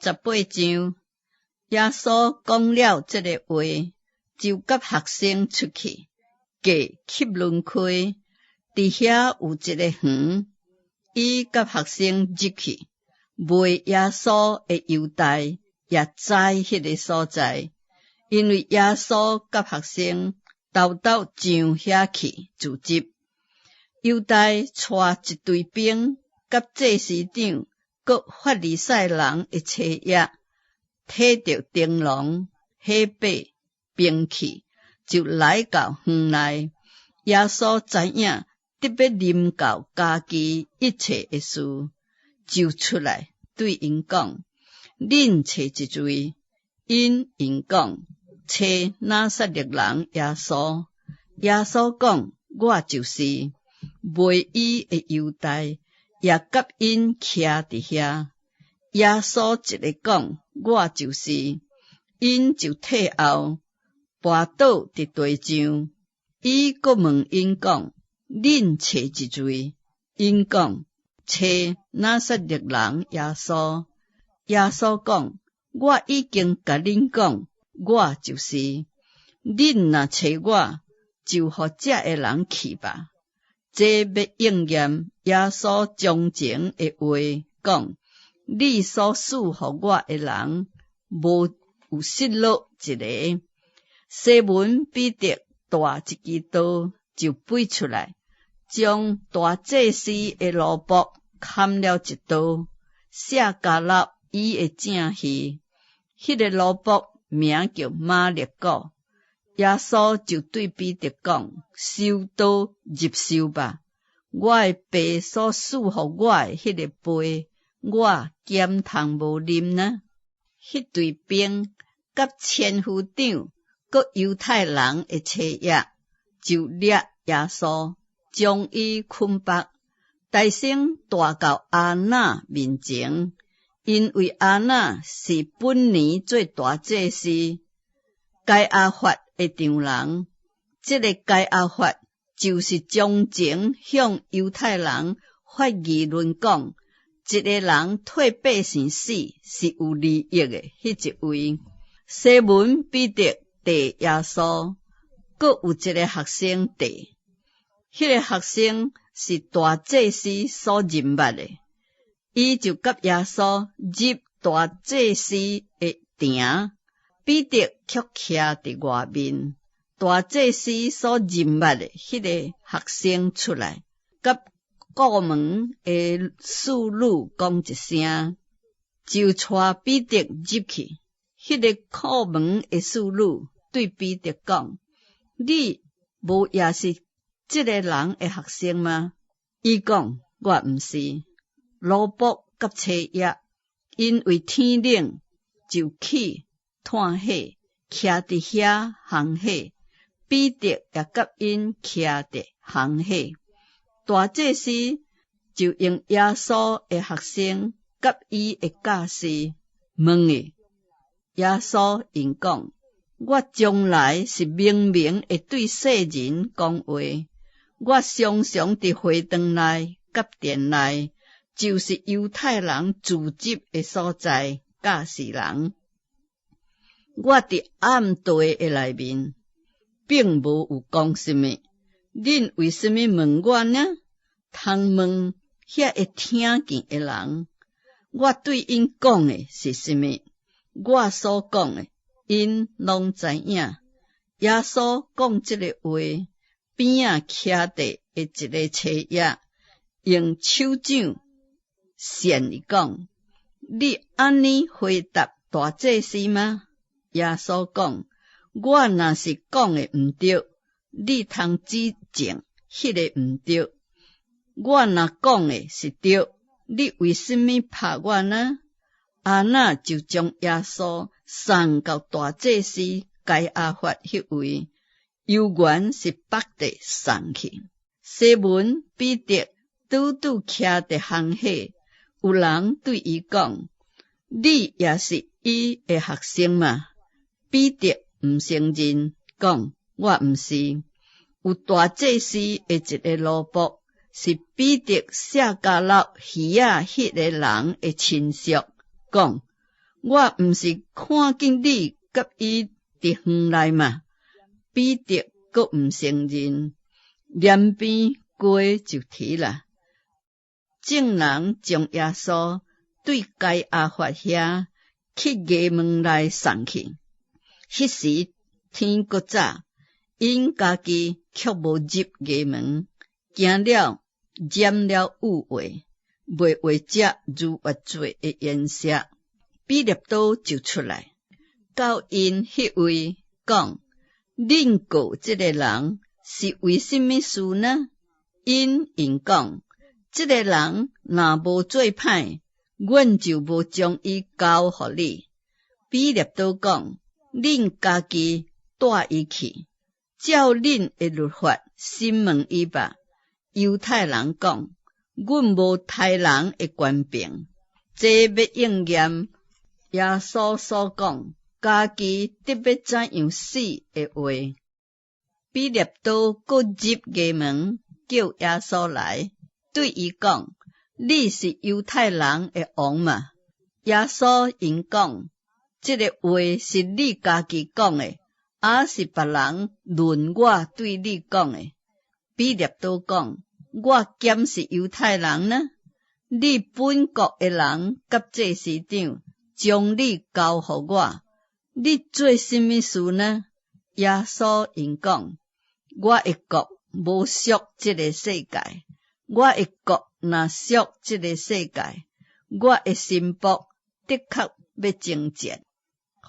18章，耶穌講了這个話，就佮學生出去，過汲淪溪，佇遐有一个園，伊佮學生入去。賣耶穌的猶大也知彼个所在，因為耶穌佮學生沓沓上遐去聚集。猶大帶一隊兵，佮祭司長、閣法利賽人的冊頁，提著燈籠、火把、兵器，就來到園內。耶穌知影得欲臨到家己一切的事，就出來對𪜶講：恁揣一誰？𪜶應講：揣拿撒勒人耶穌。耶穌講：我就是。賣伊的猶大也佮𪜶徛佇遐。耶穌一个講：我就是，𪜶就退後，跋倒佇地上。伊閣問𪜶講：恁揣一誰？𪜶講：揣拿撒勒人耶穌。耶穌講：我已經共恁講，我就是。恁若揣我，就予遮的人去吧。這欲應驗耶穌從前的話，講：你所賜予我的人，無有失落一个。西門彼得帶一支刀就飛出來，將大祭司的奴僕砍了一刀，卸加落伊的正耳。彼个奴僕名叫馬勒古。耶穌就對彼得講：收刀入鞘吧！我的爸所賜予我的彼个杯，我敢通無啉呢？彼隊兵佮千夫長、閣猶太人的冊頁，就掠耶穌，將伊捆縛，大聲帶到亞那面前，因為亞那是本年做大祭司，該亞法的丈人。這个該亞法就是從前向猶太人發議論講，一个人替百姓死是有利益的彼一位。西門彼得綴耶穌，閣有一个學生綴，彼个學生是大祭司所認捌的，伊就佮耶穌入大祭司的埕，彼得卻徛佇外面。大祭司所認捌的彼个學生出來，佮顧門的侍女講一聲，就帶彼得入去。彼个顧門的侍女對彼得講：你無也是這个人的學生嗎？伊講：我毋是。奴僕佮冊頁，因為天冷，就去炭火，徛佇遐烘火。彼得也佮𪜶徛佇烘火。大祭司就用耶穌的學生佮伊的教示問伊。耶穌應講：我將來是明明會對世人講話。我常常佇會堂內佮殿內，就是猶太人聚集的所在，教示人。我佇暗地的內面，並無有講啥物。恁為啥物問我呢？通問遐會聽見的人，我對𪜶講的是啥物？我所講的，𪜶攏知影。耶穌講這个話，邊仔徛著的一个冊頁，用手掌扇伊講：你按呢回答大祭司嗎？耶穌講：我若是講的毋對，你通指證彼个毋對。我若講的是對，你為啥物拍我呢？亞那就將耶穌送到大祭司該亞法彼位，猶原是縛著送去。西門彼得拄拄徛佇烘火，有人對伊講：你也是伊的學生嗎？彼得毋承認，講：我毋是。有大祭司的一个奴僕，是彼得卸交落耳仔彼个人的親屬，講：我毋是看見你佮伊佇園內嗎？彼得閣毋承認，簾邊雞就啼啦。眾人將耶穌對該亞法遐去衙門內送去。彼時天閣早，𪜶家己卻無入衙門，驚了染了霧話，未會食逾越節的筵席。彼列多就出來，到𪜶彼位講：恁告這个人是為什麼事呢？𪜶應講：這个人若無做歹，阮就無將伊交予你。彼列多講：恁家己帶伊去，照恁的律法審問伊吧。猶太人講：阮無刣人的權柄，這欲應驗耶穌所講，家己得欲怎樣死的話。彼列多閣入衙門，叫耶穌來，對伊講：你是猶太人的王嗎？耶穌應講：這个話是你家己講的，抑是別人論我對你講的？彼列多講：我敢是猶太人呢？你本國的人佮祭司長將你交予我，你做什麼事呢？耶穌應講：我的國無屬這个世界，我的國若屬這个世界，我的臣僕的確欲爭戰，予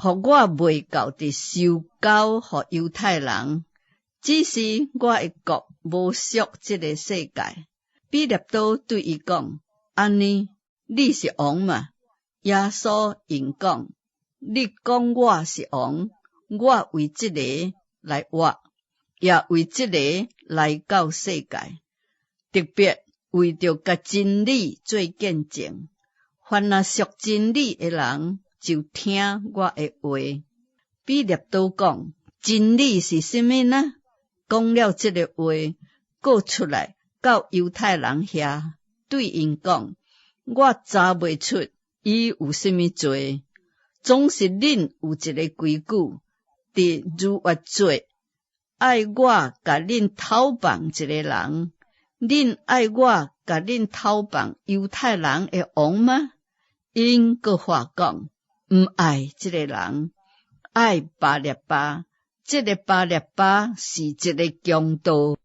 我袂到佇收交予猶太人。只是我的國無屬這个世界。彼列多對伊講：按呢，你是王嗎？耶穌應講：你講我是王，我為這个來活，也為這个來到世界，特別為著共真理做見證。凡若屬真理的人，就聽我的話。彼列多講：真理是什麼呢？講了這个話，閣出來到猶太人遐，對𪜶講：我查袂出伊有什麼罪，總是恁有一个規矩，佇逾越節愛我共恁討放一个人，恁愛我共恁討放猶太人的王嗎？𪜶閣喊講：毋愛這个人，愛巴列巴。這个巴列巴是一个強盜。